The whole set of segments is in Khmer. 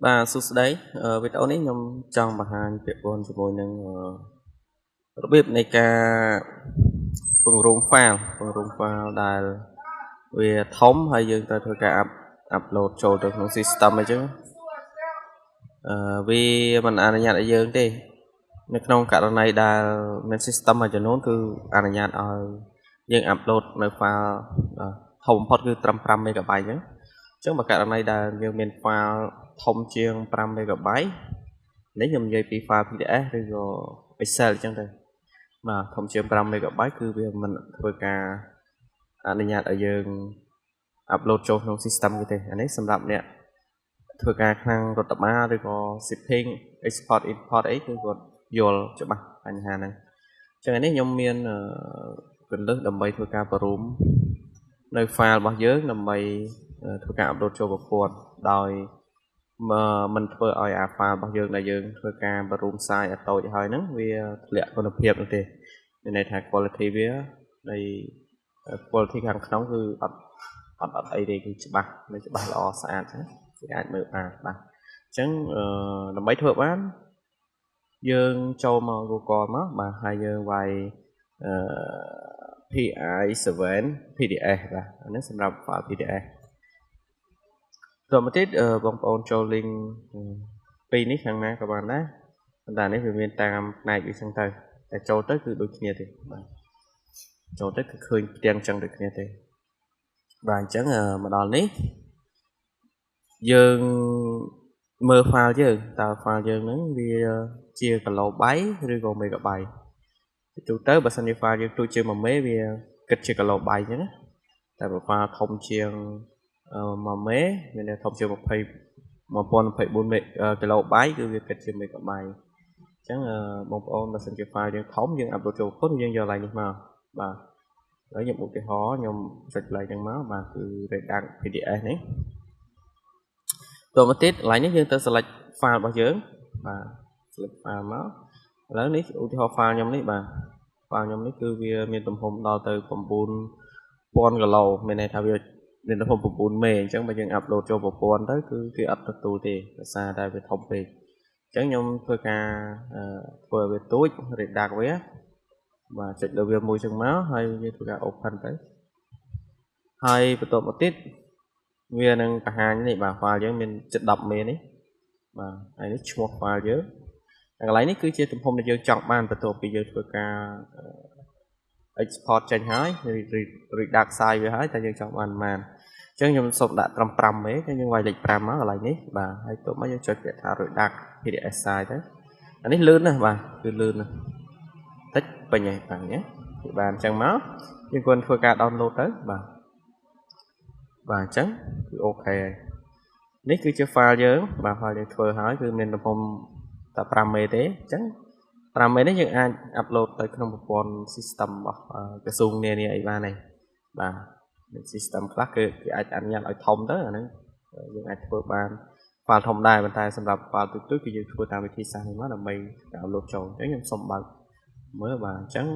បាទសួស្តីវីដេអូនេះខ្ញុំចង់បង្ហាញពាក់ព័ន្ធជាមួយនឹងរបៀបនៃការពង្រួម file ពង្រួម file ដែលវាធំហើយយើងត្រូវធ្វើការ upload ចូលទៅក្នុង system អញ្ចឹងវាមិនអនុញ្ញាតឲ្យយើងទេនៅក្នុងករណីដែលមាន system មួយចំនួនគឺអនុញ្ញាតឲ្យយើង upload នៅ file ធំបំផុតគឺត្រឹម5 MB អញ្ចឹងអញ្ចឹងបើករណីដែលយើងមាន file ធំជាង5 MB នេះខ្ញុំនិយាយពី file PDF ឬក៏ Excel អញ្ចឹងទៅបាទធំជាង5 MB គឺវាមិនធ្វើការអនុញ្ញាតឲ្យយើង upload ចូលក្នុង system គេទេអានេះសម្រាប់អ្នកធ្វើការខាងរដ្ឋបាលឬក៏ shipping export import អីគឺគាត់យល់ច្បាស់បញ្ហាហ្នឹងអញ្ចឹងនេះខ្ញុំមានគន្លឹះដើម្បីធ្វើការបង្រួមនៅ file របស់យើងដើម្បីធ្វើការ upload ចូលប្រព័ន្ធដោយមិនធ្វើឲ្យអា file របស់យើងដែលយើងធ្វើការបង្រួម size ឲ្យតូចហើយហ្នឹងវាធ្លាក់គុណភាពនោះទេមានន័យថា quality វានៃ quality ខាងក្នុងគឺអត់អត់អត់អីទេគឺច្បាស់នៅច្បាស់ល្អស្អាតណាគេអាចមើលបានបាទអញ្ចឹងដើម្បីធ្វើបានយើងចូលមក Google មកបាទហើយយើងវាយអឺ PI7 PDF បាទអានេះសម្រាប់ file PDF តមកទៀតបងប្អូនចូល link ពីរនេះខាងណាក៏បានដែរប៉ុន្តែនេះវាមានតាមផ្នែកវាចឹងទៅតែចូលទៅគឺដូចគ្នាទេបាទចូលទៅគឺឃើញផ្ទាំងចឹងដូចគ្នាទេបាទអញ្ចឹងមកដល់នេះយើងមើល file យើងតើ file យើងហ្នឹងវាជា kilobyte ឬក៏ megabyte ទូទៅបើសិនជា file យើងទូជាង1មេវាគិតជា kilobyte អញ្ចឹងណាតែបើ file ធំជាង 1មេមានន័យធំជាង20 1024មេគីឡូបាយគឺវាគិតជាមេហ្គាបាយអញ្ចឹងបងប្អូនបើសិនជា file យើងធំយើង upload ចូលពុនយើងយកឡើងនេះមកបាទហើយខ្ញុំឧទាហរណ៍ខ្ញុំចុចកន្លែងហ្នឹងមកបាទគឺ Redact PDF នេះតមកទៀតកន្លែងនេះយើងទៅ select file របស់យើងបាទ select file មកឥឡូវនេះឧទាហរណ៍ file ខ្ញុំនេះបាទ file ខ្ញុំនេះគឺវាមានទំហំដល់ទៅ9000គីឡូមានន័យថាវាមានទំហំ9មេអញ្ចឹងបើយើង upload ចូលប្រព័ន្ធទៅគឺគេអត់ទទួលទេដោយសារតែវាធំពេកអញ្ចឹងខ្ញុំធ្វើការធ្វើឲ្យវាទូច redact វាបាទចុចលើវាមួយចឹងមកហើយយើងធ្វើការ open ទៅហើយបន្ទាប់មកទៀតវានឹងបង្ហាញនេះបាទ file យើងមានជិត10មេនេះបាទហើយនេះឈ្មោះ file យើងកន្លែងនេះគឺជាទំហំដែលយើងចង់បានបន្ទាប់ពីយើងធ្វើការ export ចេញហើយ redact size វាហើយតែយើងចង់បានប៉ុន្មានអញ្ចឹងខ្ញុំសូមដាក់ត្រឹម5មេអញ្ចឹងយើងវាយលេខ5មកកន្លែងនេះបាទហើយទោះមកយើងចុចពាក្យថា redact PDF size ទៅអានេះលឿនណាស់បាទគឺលឿនណាស់តិចពេញហើយបាទណាគឺបានអញ្ចឹងមកយើងគួរធ្វើការ download ទៅបាទបាទអញ្ចឹងគឺ OK ហើយនេះគឺជា file យើងបាទ file យើងធ្វើហើយគឺមានទំហំតែ5មេទេអញ្ចឹង5មេនេះយើងអាច upload ទៅក្នុងប្រព័ន្ធ system របស់ក្រសួងនានាអីបានហើយបាទមាន system ខ្លះគឺគេអាចអនុញ្ញាតឲ្យធំទៅអាហ្នឹងយើងអាចធ្វើបាន file ធំដែរប៉ុន្តែសម្រាប់ file ទូចៗគឺយើងធ្វើតាមវិធីសាស្ត្រនេះមកដើម្បី download ចូលអញ្ចឹងខ្ញុំសូមបើកមើលបាទអញ្ចឹង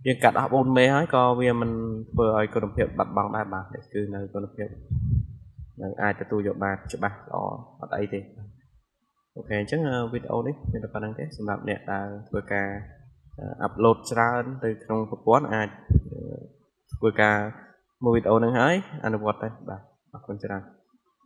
យើងកាត់អស់4មេហើយក៏វាមិនធ្វើឲ្យគុណភាពបាត់បង់ដែរបាទនេះគឺនៅគុណភាពនៅអាចទទួលយកបានច្បាស់ល្អអត់អីទេ OK អញ្ចឹងវីដេអូនេះមានតែប៉ុណ្្នឹងទេសម្រាប់អ្នកដែលធ្វើការ upload ច្រើនទៅក្នុងប្រព័ន្ធអាចធ្វើការមើលវីដេអូហ្នឹងហើយអនុវត្តទៅបាទអរគុណច្រើន។